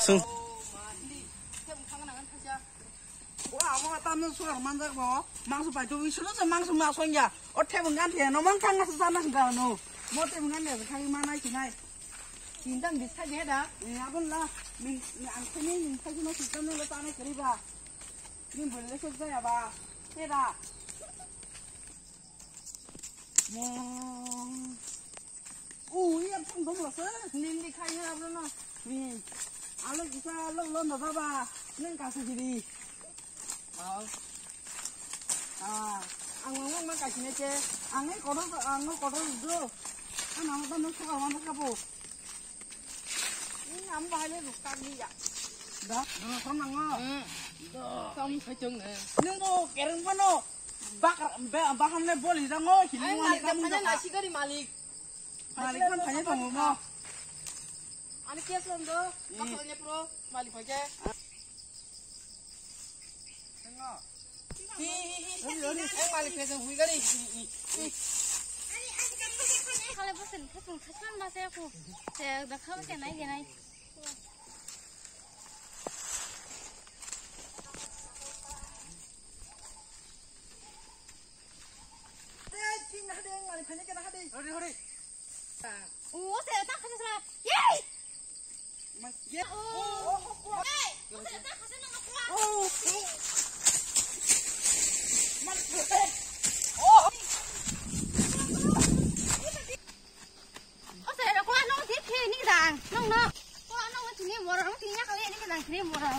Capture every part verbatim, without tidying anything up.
Bo amo tamno suar manjak bo. Mangso paito wi suno se mangso ma songya. O thebung gan the no mang thang sa na ga no. Mo thebung gan le thang ma nai sinai. Tintang bisa ge da. Abon la. Ang thani ning thagi no sitan no tane kariba. Ning bol le sok jaya ba. Te da. Mo. Ui, ang thang dong lasa. Nindi khai ha abro no. Ni. Alo kisa lo lo no baba. Nang kasu jiri. Au. Ah, ang mang mang kasu ne che. Ang ngai kotor, ang ngai kotor do. Ang nang ba nang suka wan ka po. Ni am ba le ruk ka ni ya. Da, da, sam nang. Hmm. Da. Sam sai chong ne. Nang bo kereng pa no. Bak, be, bahan le boli da ngo, hini. Ai, ngo malik kam da phanya da. Nasi gari malik. Malik kan phanya tongo mo. Ani kes lom do, bakal nya pro, malik phanya. Hi, hi, hi, hi, hi. Ai, malik phanya hui gari. Hi, hi, hi. Kale bosen, khasung khasan ba se aku. Se da khawa ke nai ke nai. O se, ko ano di khe ni dang, nong no. Ko ano tini mora, tini ya kali ni dang kri mora.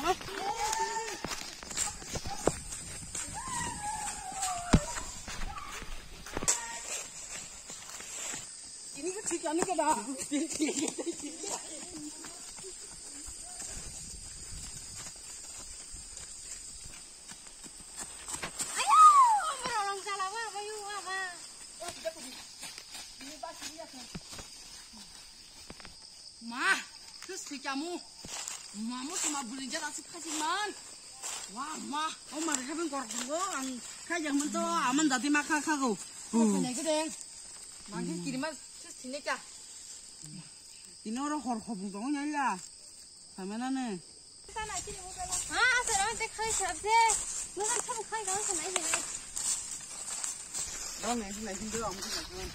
Ini ko thik ani ko da. Ayo, mora lang jala wa, wa yu wa wa. Ma, khe sui kamu. Mamu sama bwrwi jat aswk khaisik man. Wa ma. O ma, khe beng korok tongo, ang khaijak man to, aman jati ma kha kha go. Khainai gede. Ma khe kirima khe sini ka. Tini oro hor khobung tongo nyala. Samena ne. Ah, asa rang te khai sab se. Nung kan tham khai kang sanai sanai. Rang nai sanai sing do, ang sanai sanai.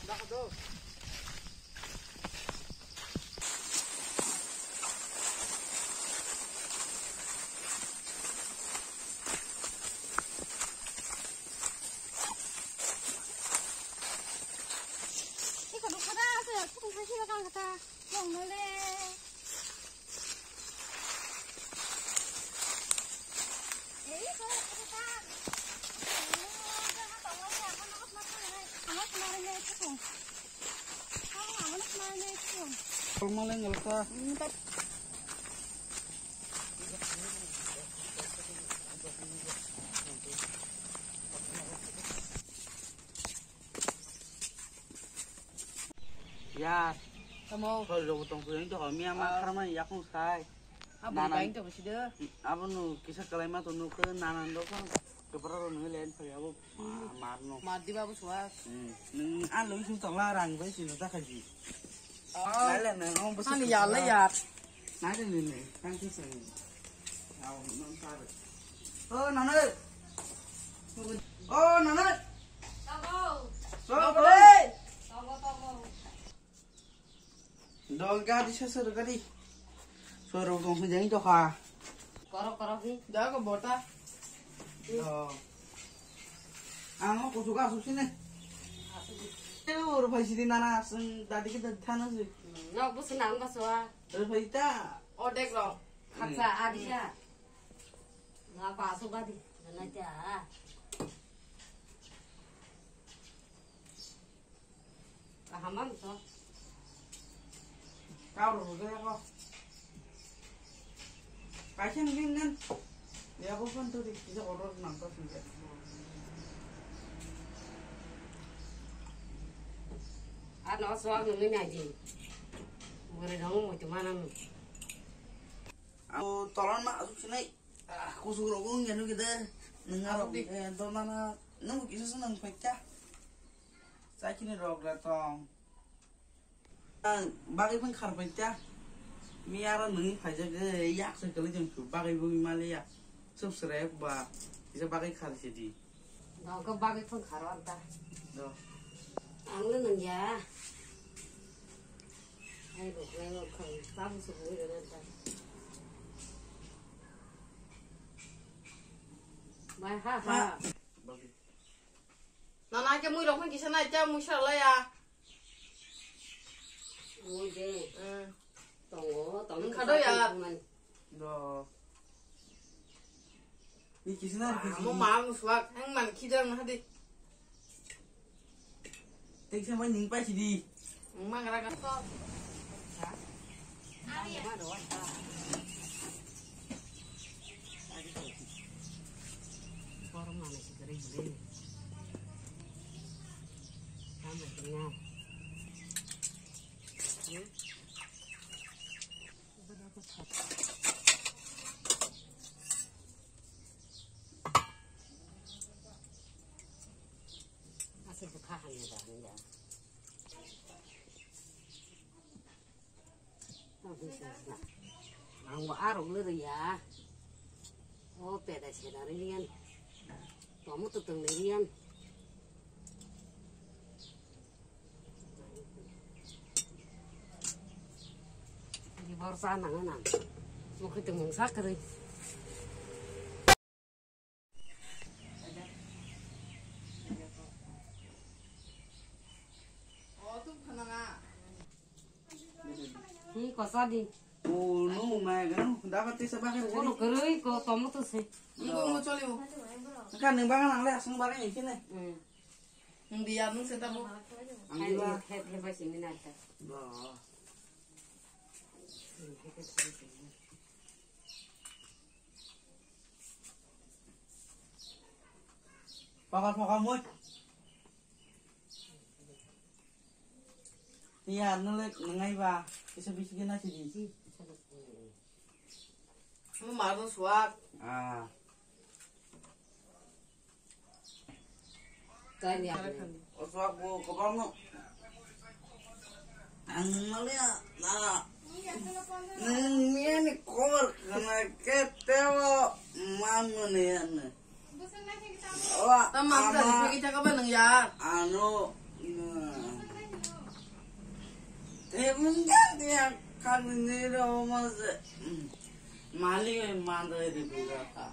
Dak do. Iko dukha da, asa ya, thum khai sila kang kata. Nong no le. Yar. Tamo. Sori rok tong phai to miya ma kharmani yakung sai. Abo nana. Kain to bisi de. Abo nu kisa kalai ma to nu ke nana do ko kepara ro nu len phai abo mar no. Mar di babu suas. Hmm. Nung a lo sing tong la rang bai sing ta khaji. Nai le nang ong bwswk. Ani yar le yar. Nai le nai le. Thank you sir. Au non tar. O nana. O nana. Tabo. Tabo. Tabo tabo. Dong gari sasa gari. Soro tong sujai to kha. Korok korok hi. Jago bota. Ang kusuka susi ne. Ur phai sidi nana sung dadi ke dadi thana sui. Nok busu nang baswa. Ur phai ta. Odek rok. Khaksa adisa. Na pasu gadi. Na ta. Kaham ang to. Kau rujak ko. Kaisa nungkin kan. Ya bo phone to di kisa order nang to sungke. Ano suak nungni nai di. Bore dong mo to manam. Ang tolon ma asuk sinai. Kusuk rok wng ya nungki de. Nung arok dona na nung kisa se nung phaikya. Sakini rok le tong. Bagwi phang khar phaikya. Mi aro nungni phaijak, eh, yak se kwlwi jong su bagwi bugwi mali ya. Sub sere ba, kisa bagwi khali se di. Dong ko bagwi thung kharo anta. Do. Ang le nung ya. Ai bo khlai bo khang, tabu su bui ro anta. Bai ha ha. Bagwi. Nana ke mui rok phang kisa nai cha mui sala ya. Mui de. Hmm. Tongo, tongo. Wngkha do ya. Do. Ni kisa nai kisa. Mo ma mo suak, ang man khidang hadi. Teksa mai ning pai sidi. Ang mang ra ka to. Borok manwi se kwrwi hwnwi. Tamo khe nai. Aswk bwkha hamya da hamya. Ang bo arok le rwya. O peda sera riyan. Tomo to tong riyan. Di borsa nang nang. Mo khitong mung sakri. Hi, kosa di. Oh, no, my God. Dapat tisa bakar. Kono kerui ko tomo to se. Iko mo choli mo. Kan nang bakar nang le asung bakar ini sini. Hmm. Nang dia nang seta bo. Ang dia. He, he, he, sini nata. Ba. Pakar pakar mut. Iya, nulek nengai ba, bisa bisi kena sini. Mo maru suak. Ah. Tanya. O suak bo kobang no. Ang malia na. Nang miya ni kobor kana ke tewa manu ne ya na. Wa, tama ama, kita ka ba nang ya. Ano, na. Te mungkin dia kan ni ro mas. Mali manda de bira ka.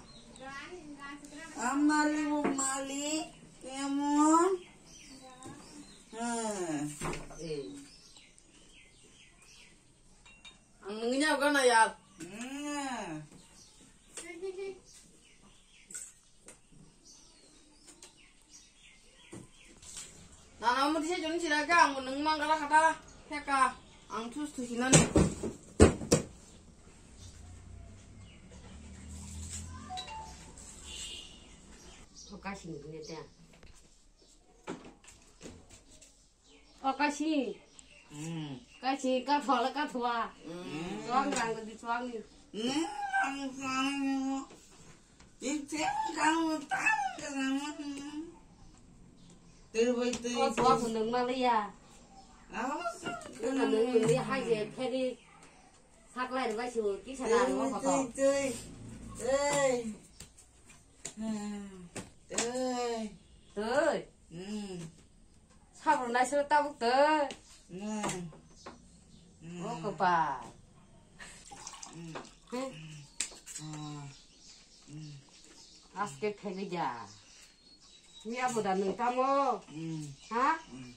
Amali mo mali, emon. Hmm. Eh. Ang nungnya gana ya. Hmm. Nana mo dise jon sira ka, ang nung mang kara kata, heka, ang tus tus inan. Okasi ni te. Okasi. Hmm. Kasi ka thola ka thua. Hmm. Tuang rang di tuang ni. Hmm, ang tuang ni mo. Ite kang tang kang. Terbai te. O thua phunung maliya. Awas. Phunung maliya hai je pheri. Saklai bai su kisa na mo photo. Tei. Ei. Hmm. Tei. Tei. Hmm. Sabro naisoro tabuk tei. Hmm. Hmm. O kopal. Hmm. He? Ah. Hmm. Aske pheli ja. Miya boda nung tamo? Hmm. Ha? Hmm.